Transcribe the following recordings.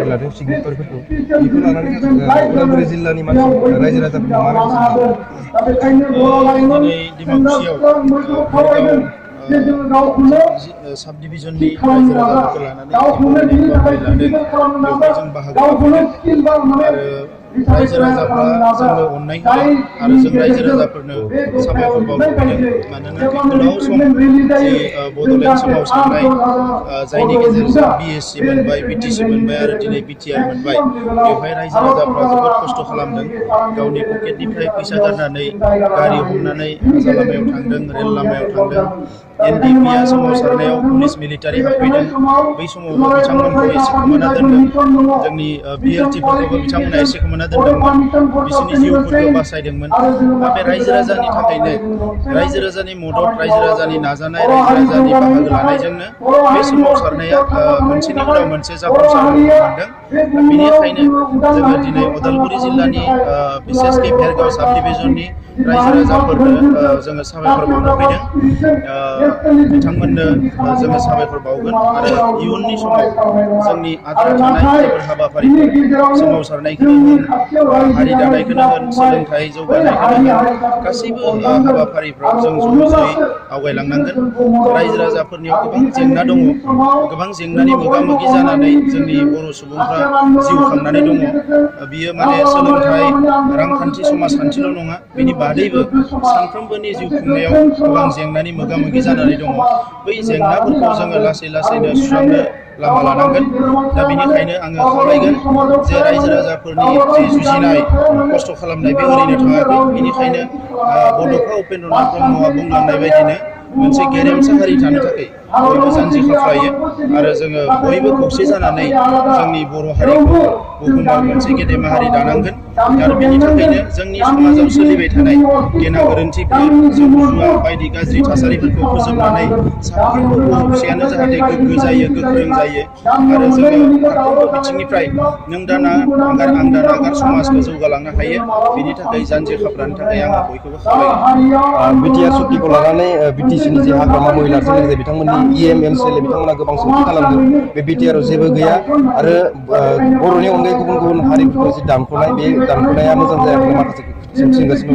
हाबाफारि लादों सिगनेटरफोरखौ बेखौ लानानै उदालगुरि जिल्लानि मानसि रायजो राजाफोरखौ दिनै डिमाकुसियाव भेरगाव साब डिभिजननि रायजो राजाफोरखौ लानानै हाबाफारि लादों बेवहाय जों बाहागो लाफैदों आरो रायजो राजाफ्रा जोंनो अननाय होदों आरो जों रायजो राजाफोरनो साबायखर बावबोदों मानोना बे गोलाव सम जि बड'लेण्ड सोमावसारनाय जायनि गेजेरजों BSc मोनबाय BTC मोनबाय आरो दिनै BTR मोनबाय बेवहाय रायजो राजाफ्रा जोबोद खस्थ' खालामदों गावनि पकेटनिफ्राय फैसा गारनानै गारि हमनानै राजा लामायाव थांदों रेल लामायाव थांदों NDP-आ सोमावसारनायाव पुलिस मिलिटारि हाबफैदों बै समावबो बिथांमोनखौ एसे खोमाना दोनदों जोंनि BLT-फोरखौबो बिथांमोना एसे खोमाना दोनदोंमोन बिसोरनि जिउफोरखौ बासायदोंमोन दा बे रायजो राजानि थाखायनो रायजो राजानि मदद रायजो राजानि नाजानाय रायजो राजानि बाहागो लानायजोंनो बे सोमावसारनाया मोनसेनि उनाव मोनसे जाफुंसार मोनदों बेनिखायनो जोङो दिनै उदालगुरि जिल्लानि बिसेसकि भेरगाव साब डिभिजननि रायजो राजाफोरनो जोङो साबायखर बावनो फैदों बिथांमोननो जोङो साबायखर बावगोन आरो इयुननि समाव जोंनि आद्रा थानाय जायफोर हाबाफारिफोर सोमावसारनायखौनो होन हारि दानायखौनो होन सोलोंथाइ जौगानायखौनो होन गासैबो हाबाफारिफ्राव जों ज'यै आवगायलांनांगोन रायजो राजाफोरनियाव गोबां जेंना दङ गोबां जेंनानि मोगा मोगि जानानै जोंनि बर' सुबुंफ्रा जिउ खांनानै दङ बियो माने सोलोंथाइ रांखान्थि समाजखान्थिल' नङा बेनि बादैबो सानफ्रोमबोनि जिउ खुंनायाव गोबां जेंनानि मोगा मोगि जानानै दङ बै जेंनाफोरखौ जोङो लासै लासैनो सुस्रांनो लामा लानांगोन दा बेनिखायनो आङो खावलायगोन जे रायजो राजाफोरनि जि जुजिनाय खस्थ' खालामनाय बे ओरैनो थाङाखै बेनिखायनो बड'फा उपेन्द्रनाथ ब्रह्मआ बुंलांनाय बायदिनो मोनसे गेरेमसा हारि थानो थाखाय बयबो जानजि खाफ्रायो आरो जोङो बयबो खौसे जानानै जोंनि बर' हारिखौ बुहुमाव मोनसे गेदेमा हारि दानांगोन आरो बेनि थाखायनो जोंनि समाजाव सोलिबाय थानाय गेना गोरोन्थिफोर जौ जुवा बायदि गाज्रि थासारिफोरखौ फोजोबनानै साफ्रोमबो बर' फिसायानो जाहाथे गोग्गो जायो गोख्रों जायो आरो जोङो फारफ्रोमबो बिथिंनिफ्राय नों दा नागार आं दा नागार समाजखौ जौगालांनो हायो बेनि थाखाय जानजि खाफ्रानो थाखाय आङो बयखौबो खावलायगोन BTR सुक्तिखौ लानानै BTC-नि जे हाग्रामा महिलारजों लोगोसे बिथांमोननि EM MCLA बिथांमोना गोबां सोंथि खालामदों बे BTR-आव जेबो गैया आरो बर'नि अनगायै गुबुन गुबुन हारिफोरखौ जि दानख'नाय बे दानख'नाया मोजां जायाखै माखासे सोंगासिनो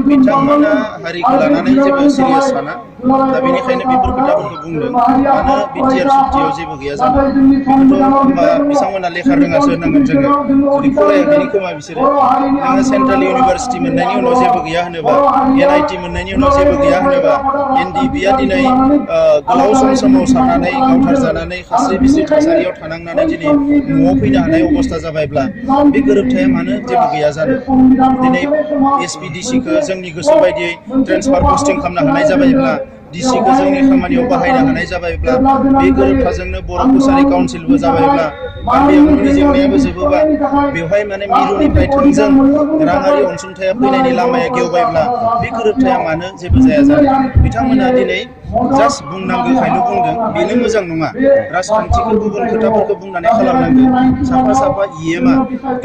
बिथांमोना हारिखौ लानानै जेबो सिरियास साना दा बेनिखायनो बेफोर खोथाफोरखौ बुंदों मानो BTR सुक्तियाव जेबो गैया जानो बेखौथ' होमबा बिथांमोना लेखा रोङासो होनांगोन जोङो जुदि फरायाखैनि खोमा बिसोरो नोङो सेन्ट्रेल इउनिभारसिटि मोननायनि उनाव जेबो गैया होनोबा NIT मोननायनि उनाव जेबो गैया होनोबा NDP-आ दिनै गोलाव सम सोमावसारनानै गावथारजानानै खास्रि बिस्रि थासारियाव थानांनानै दिनै न'आव फैनो हानाय अबस्था जाबायब्ला बे गोरोबथाया मानो जेबो गैया जानो दिनै SPDC-खौ जोंनि गोसो बायदियै ट्रेन्सफार पस्टिं खालामनो हानाय जाबायब्ला DC-खौ जोंनि खामानियाव बाहायनो हानाय जाबायब्ला बे गोरोबथाजोंनो बर' कसारि काउन्सिलबो जाबायब्ला कार्बि आंलंनि जेंनायाबो जोबोबा बेवहाय माने मिरुनिफ्राय थोंजों राङारि अनसुंथाया फैनायनि लामाया गेवबायब्ला बे गोरोबथाया मानो जेबो जाया जानो बिथांमोना दिनै जास्ट बुंनांगौखायल' बुंदों बेनो मोजां नङा राजखान्थिखौ गुबुन खोथाफोरखौ बुंनानै खालामनांगौ साफा साफा EM-आ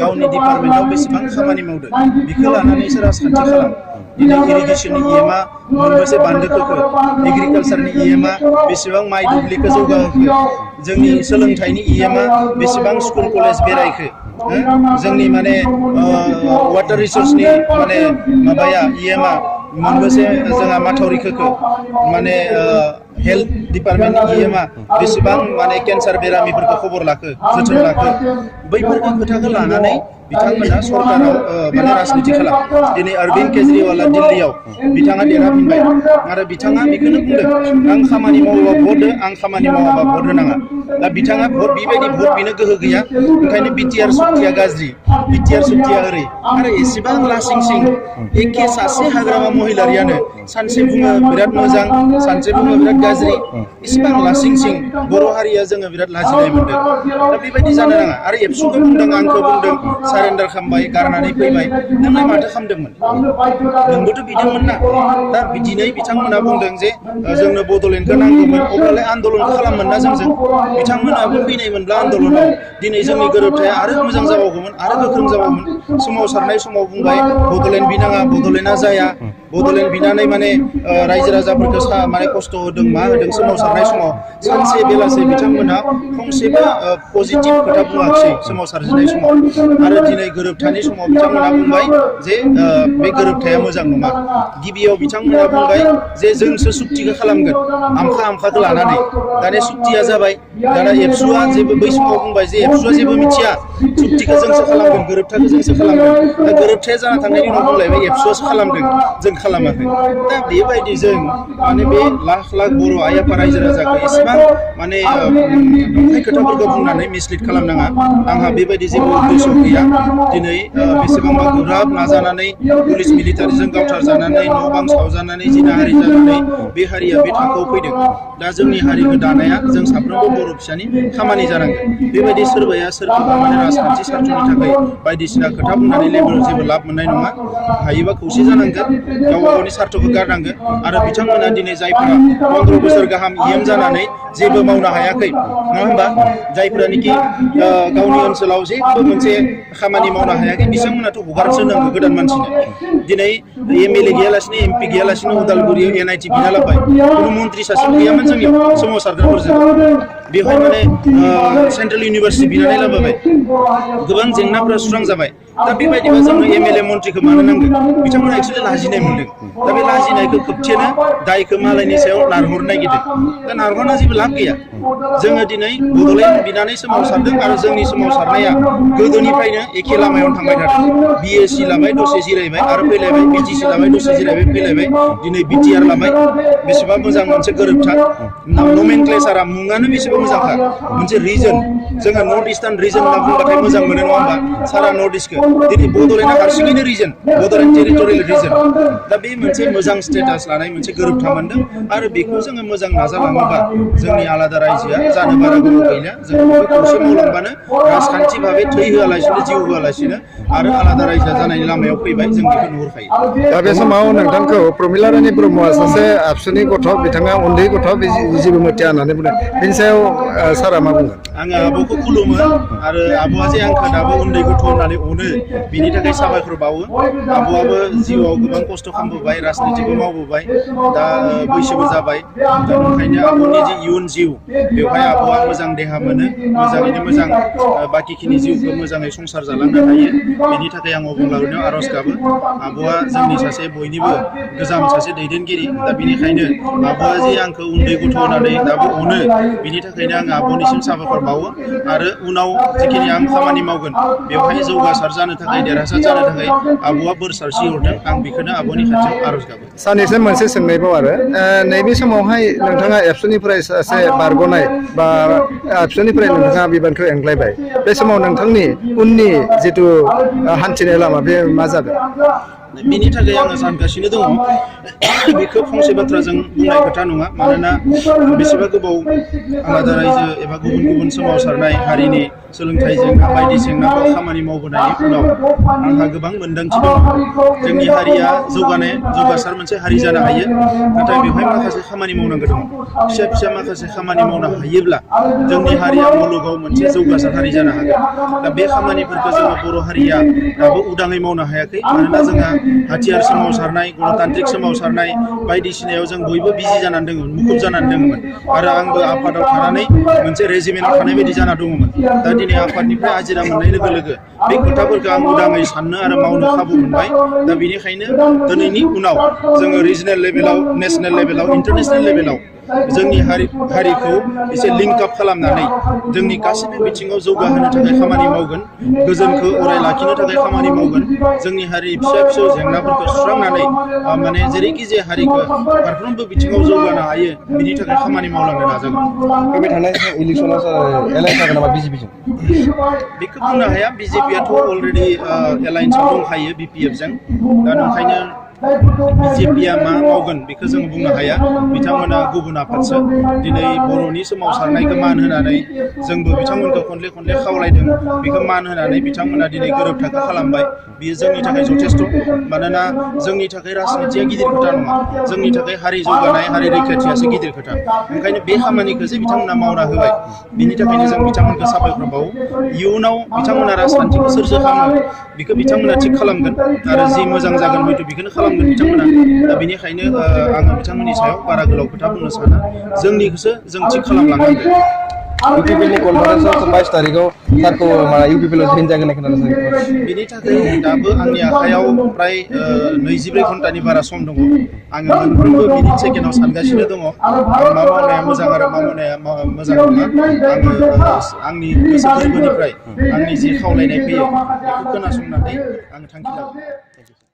गावनि डिपार्टमेन्टआव बेसेबां खामानि मावदों बेखौ लानानैसो राजखान्थि खालाम दिनै इरिगेसननि EM-आ मोनबेसे बान्दोफोरखौ एग्रिकालसारनि EM-आ बेसेबां माइ दुब्लिखौ जौगाहोखो जोंनि सोलोंथाइनि EM-आ बेसेबां स्कुल कलेज बेरायखो जोंनि माने वाटार रिसोर्सनि माने माबाया EM-आ मोनबेसे जोंहा माथावरि खोखो माने हेल्थ डिपार्टमेन्टनि EM-आ बेसेबां माने केन्सार बेरामिफोरखौ खबर लाखो जोथोन लाखो बैफोरखौ खोथाखौ लानानै बिथांमोना सरकाराव माने राजनिति खालाम दिनै अरविन्द केजरिवालआ दिल्लीयाव बिथाङा देरहाफिनबाय आरो बिथाङा बेखौनो बुंदों आं खामानि मावोबा भट हो आं खामानि मावाबा भट होनाङा दा बिथाङा बेबायदि भट बिनो गोहो गैया ओंखायनो BTR सुक्तिया गाज्रि BTR सुक्तिया ओरै आरो एसेबां लासिं सिं एखे सासे हाग्रामा महिलारियानो सानसे बुङो बिराद मोजां सानसे बुङो बिराद गाज्रि इसेबां लासिं सिं बर' हारिया जोङो बिराद लाजिनाय मोनदों दा बेबायदि जानो नाङा आरो एबसुखौ बुंदों आंखौ बुंदों सारेन्डार खालामबाय गारनानै फैबाय नोंलाय माथो खालामदोंमोन नोंबोथ' बिदोंमोन ना दा दिनै बिथांमोना बुंदों जे जोंनो बड'लेण्डखौ नांगौमोन अब्लालाय आन्दलनखौ खालामोन ना जोंजों बिथांमोनाबो फैनायमोनब्ला आन्दलनाव दिनै जोंनि गोरोबथाया आरो मोजां जाबावगौमोन आरो गोख्रों जाबावगौमोन सोमावसारनाय समाव बुंबाय बड'लेण्ड बिनाङा बड'लेण्डआ जाया बड'लेण्ड बिनानै माने रायजो राजाफोरखौ माने खस्थ' होदों मा होदों सोमावसारनाय समाव सानसे बेलासे बिथांमोनहा फंसेबो पजिटिभ खोथा बुङाखिसै सोमावसारजेननाय समाव आरो दिनै गोरोबथानि समाव बिथांमोनहा बुंबाय जे बे गोरोबथाया मोजां नङा गिबियाव बिथांमोनहा बुंबाय जे जोंसो सुक्तिखौ खालामगोन आमखाखौ लानानै दाने सुक्तिया जाबाय दाना एबसुआ जेबो बै समाव बुंबाय जे एबसुआ जेबो मिथिया सुक्तिखौ जोंसो खालामगोन गोरोबथाखौ जोंसो खालामगोन दा गोरोबथाया जाना थांनायनि उनाव बुंलायबाय एबसुआसो खालामदों जों खालामाखै दा बेबायदि जों माने बे लाख लाख बर' आइ आफा रायजो राजाखौ इसेबां माने नंखाय खोथाफोरखौ बुंनानै मिसलिड खालामनाङा आंहा बेबायदि जेबो उद्देश्य गैया दिनै बेसेबांबा गोब्राब नाजानानै पुलिस मिलिटारिजों गावथारजानानै न' बां सावजानानै जिनाहारि जानानै बे हारिया बे थाखोआव फैदों दा जोंनि हारिखौ दानाया जों साफ्रोमबो बर' फिसानि खामानि जानांगोन बेबायदि सोरबाया सोरखौबा माने राजखान्थि सार्थनि थाखाय बायदिसिना खोथा बुंनानै जेबो लाब मोननाय नङा हायोबा खौसे जानांगोन गावबा गावनि सार्थखौ गारनांगोन आरो बिथांमोना दिनै जायफोरा 15 बोसोर गाहाम इएम जानानै जेबो मावनो हायाखै नङा होमबा जायफोरानोखि गावनि ओनसोलाव जेबो मोनसे खामानि मावनो हायाखै बिथांमोनाथ' हगारसो नांगौ गोदान मानसिनो दिनै एमएलए गैयालासिनो एमपि गैयालासिनो उदालगुरियाव एनआइटि बिना लाबाय कुनु मन्त्रि सासे गैयामोन जोंनियाव सोमावसारग्राफोरजों बेवहाय माने सेन्ट्रेल इउनिभार्सिटि बिनानै लाबोबाय गोबां जेंनाफोरा सुस्रांजाबाय दा बेबायदिबा जोंनो एमएलए मन्त्रिखौ मानो नांगौ बिथांमोना एक्सुवेलि लाजिनाय मोनदों दा बे लाजिनायखौ खोबथेनो दायखौ मालायनि सायाव नारहरनो नागिरदों दा नारहरना जेबो लाब गैया जोङो दिनै बड'लेण्ड बिनानै सोमावसारदों आरो जोंनि सोमावसारनाया गोदोनिफ्रायनो एखे लामायावनो थांबाय थादों बिएससि लाबाय दसे जिरायबाय आरो फैलायबाय बिटिसि लाबाय दसे जिरायबाय फैलायबाय दिनै बिटिआर लाबाय बेसेबा मोजां मोनसे गोरोबथा नमेनक्लेचारा मुङानो बेसेबा मोजांखा मोनसे रिजन जोंहा नर्थ इस्टार्न रिजन होनना बुंबाथाय मोजां मोनो नङा होमबा सारा नर्थ इस्टखौ दिनै बड'लेण्डआ हारसिङैनो रिजन बड'लेण्ड टेरिटरियेल रिजन दा बे मोनसे मोजां स्टेटास लानाय मोनसे गोरोबथा मोनदों आरो बेखौ जोङो मोजां नाजालाङोबा जोंनि आलादा रायजोआ जानो बारा गोबाव गैला जों बेखौ खौसे मावलांबानो राजखान्थि भाबै थै होआलासिनो जिउ होआलासिनो आरो आलादा रायजो जानायनि लामायाव फैबाय जों बेखौ नुहुरखायो दा बे समाव नोंथांखौ प्रमिला रानी ब्रह्मआ सासे आबसुनि गथ' बिथाङा उन्दै गथ' जेबो मिथिया होननानै बुंदों बेनि सायाव सारा मा बुंगोन आङो आब'खौ खुलुमो आरो आब'आ जे आंखौ दाबो उन्दै गथ' होननानै अनो बिनि थाखाय साबायखर बावो आब'आबो जिउआव गोबां खस्थ' खालामबोबाय राजनितिबो मावबोबाय दा बैसोबो जाबाय दा ओंखायनो आब'नि जे इयुन जिउ बेवहाय आब'आ मोजां देहा मोनो मोजाङैनो मोजां बाखिखिनि जिउखौ मोजाङै संसार जालांनो हायो बेनि थाखाय आं अबंलावरिनियाव आर'ज गाबो आब'आ जोंनि सासे बयनिबो गोजाम सासे दैदेनगिरि दा बेनिखायनो आब'आ जे आंखौ उन्दै गथ' होननानै दाबो अनो बिनि थाखायनो आं आब'निसिम साबायखर बावो आरो उनाव जिखिनि आं खामानि मावगोन बेवहाय जौगासार जानो थाखाय देरहासार जानो थाखाय आब'आ बोर सारस्रि हरदों आं बेखौनो आब'नि खाथियाव आर'ज गाबो सानैसो मोनसे सोंनायबाव आरो नैबे समावहाय नोंथाङा एबसुनिफ्राय सासे बारग'नाय बा एबसुनिफ्राय नोंथाङा बिबानखौ एंग्लायबाय बे समाव नोंथांनि उननि जिथु हान्थिनाय लामा बे मा जागोन बिनि थाखाय आङो सानगासिनो दङ बेखौ फंसे बाथ्राजों बुंनाय खोथा नङा मानोना बेसेबा गोबाव आलादा रायजो एबा गुबुन गुबुन सोमावसारनाय हारिनि सोलोंथाइ जेंना बायदि जेंनाफोर खामानि मावबोनायनि उनाव आंहा गोबां मोन्दांथि दङ जोंनि हारिया जौगासार मोनसे हारि जानो हायो नाथाय बेवहाय माखासे खामानि मावनांगौ दङ फिसा फिसा माखासे खामानि मावनो हायोब्ला जोंनि हारिया मुलुगाव मोनसे जौगासार हारि जानो हागोन दा बे खामानिफोरखौ जोङो बर' हारिया दाबो उदाङै मावनो हायाखै मानोना जोंहा हाथियार सोमावसारनाय गणतान्त्रिक सोमावसारनाय बायदिसिनायाव जों बयबो बिजि जानानै दङमोन मुखुब जानानै दङमोन आरो आंबो आफादाव थानानै मोनसे रेजिमेन्टआव थानाय बायदि जाना दङमोन दा दिनै आफादनिफ्राय आजिरा मोननाय लोगो लोगो बे खोथाफोरखौ आं उदाङै साननो आरो मावनो खाबु मोनबाय दा बेनिखायनो दिनैनि उनाव जोङो रिजनेल लेभेलाव नेसनेल लेभेलाव इन्टारनेसनेल लेभेलाव जोंनि हारिखौ एसे लिंक आप खालामनानै जोंनि गासैबो बिथिङाव जौगाहोनो थाखाय खामानि मावगोन गोजोनखौ अराय लाखिनो थाखाय खामानि मावगोन जोंनि हारि फिसा फिसौ जेंनाफोरखौ सुस्रांनानै माने जेरैखि जाया हारिखौ फारफ्रोमबो बिथिङाव जौगानो हायो बिनि थाखाय खामानि मावलांनो नाजागोन फैबाय थानाय इलेक्सनाव एलायन्स जागोन नामा बिजेपिजों बेखौ बुंनो हाया बिजेपियाथ' अलरेडि एलायन्सआव दंखायो बिपिएफजों दा नंखायनो बिजेपिया मा मावगोन बेखौ जों बुंनो हाया बिथांमोना गुबुन आफादसो दिनै बर'नि सोमावसारनायखौ मान होनानै जोंबो बिथांमोनखौ खनले खनले खावलायदों बेखौ मान होनानै बिथांमोना दिनै गोरोबथाखौ खालामबाय बियो जोंनि थाखाय जथेस्थ' मानोना जोंनि थाखाय राजनितिया गिदिर खोथा नङा जोंनि थाखाय हारि जौगानाय हारि रैखाथियासो गिदिर खोथा ओंखायनो बे खामानिखौ जे बिथांमोना मावना होबाय बिनि थाखायनो जों बिथांमोनखौ साबायखर बावो इयुनाव बिथांमोना राजखान्थिखौ सोरजो खालामो बेखौ बिथांमोना थिग खालामगोन आरो जि मोजां जागोन हयथ' बेखौनो खालामगोन खालामगोन बिथांमोना दा बेनिखायनो आङो बिथांमोननि सायाव बारा गोलाव खोथा बुंनो साना जोंनिखौसो जों थिग खालामलांनांगोन इउपिपिएलनि कनफारेन्सआव 22 तारिखआव सारखौ इउपिपिएलआव जइन जागोन होननाय खोनादों बिनि थाखाय दाबो आंनि आखायाव प्राय 24 घन्टानि बारा सम दङ आङो मोनफ्रोमबो मिनिट सेकेन्डआव सानगासिनो दङ आं मा मावनाया मोजां आरो मा मावनाया मोजां नङा आङो आंनि गोसो गोरबोनिफ्राय आंनि जि खावलायनाय फैयो बेखौ खोनासंनानै आङो थांखि लागोन